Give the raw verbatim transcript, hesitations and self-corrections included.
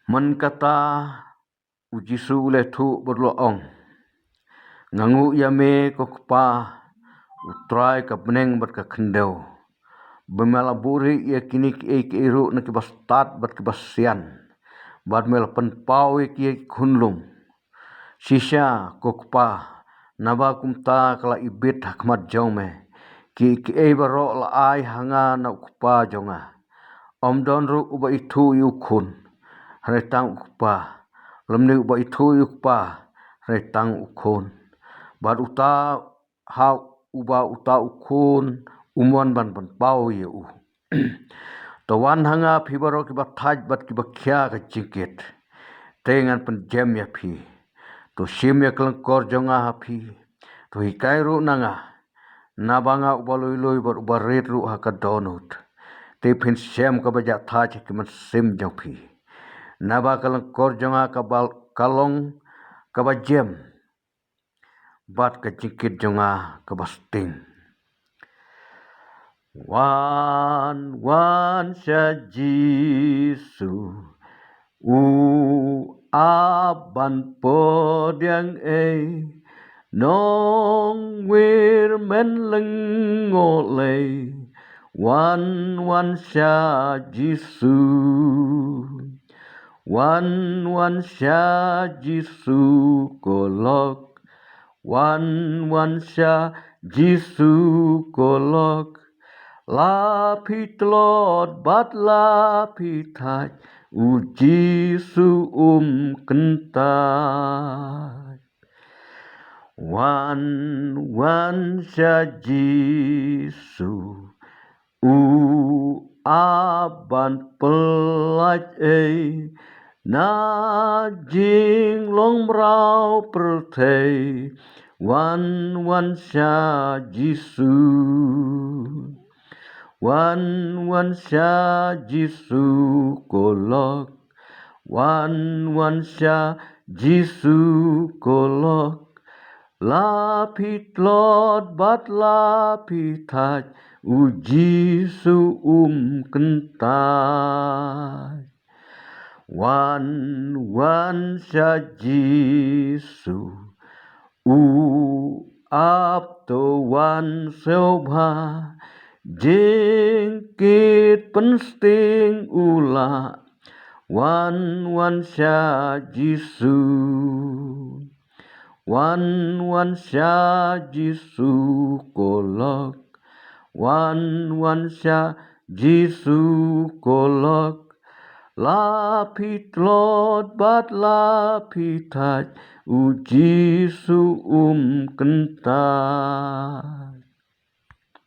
Mynta u Jisu u la ïathuh bad u la ong, Nga nguh ïa me ko Kpa, u Trai ka bneng bad ka khyndew, ba me la buhrieh ïa kine kiei kiei ruh na kiba stad bad kiba sian, bad me la pynpaw ïa ki ïa ki khunlung. Shisha ko Kpa, naba kumta ka la ibit ha khmat jong me kiei kiei baroh la ai ha nga na u Kpa jong nga. Ym don ruh uba ithuh ïa u Khun, hynrei tang u Kpa, lymne uba ithuh ïa u Kpa, hynrei tang u Khun, bad uta ha uba uta u Khun u mon ban pynpaw ïa u. To wan ha nga phi baroh kiba thait bad kiba khia ka jingkit, te ngan pynjem ïa phi. To shim ïa ka lyngkor jong nga ha phi, to hikai ruh na nga, naba nga uba lui lui bad uba rit ruh ha ka dohnud. Te phin shem kaba jah thait ha ki mynsiem jong phi. Naba ka lyngkor jong nga kaba ka long kaba jem, bad ka jingkit jong nga kaba sting. Wan, wan sha Jisu, u ap ban pdiang ei, nongwir men lyngngoh lei, wan, wan sha Jisu. Wan, wan sha Jisu ko lok, wan, wan sha Jisu ko lok. La phi tlot bad la phi thait, u Jisu um kyntait. Wan, wan sha Jisu, u ap ban pyllait ei, na jinglong mraw pyrthei, wan, wan sha Jisu. Wan, wan sha Jisu ko lok, wan, wan sha Jisu ko lok. La phi tlot bad la phi thait, u Jisu um kyntait. Wan, wan sha Jisu, u ap to wan sngewbha, jingkit pynsting u lah. Wan, wan sha Jisu. Wan, wan sha Jisu ko lok, wan, wan sha Jisu ko lok. La phi tlot bad la phi thait, u Jisu um kyntait.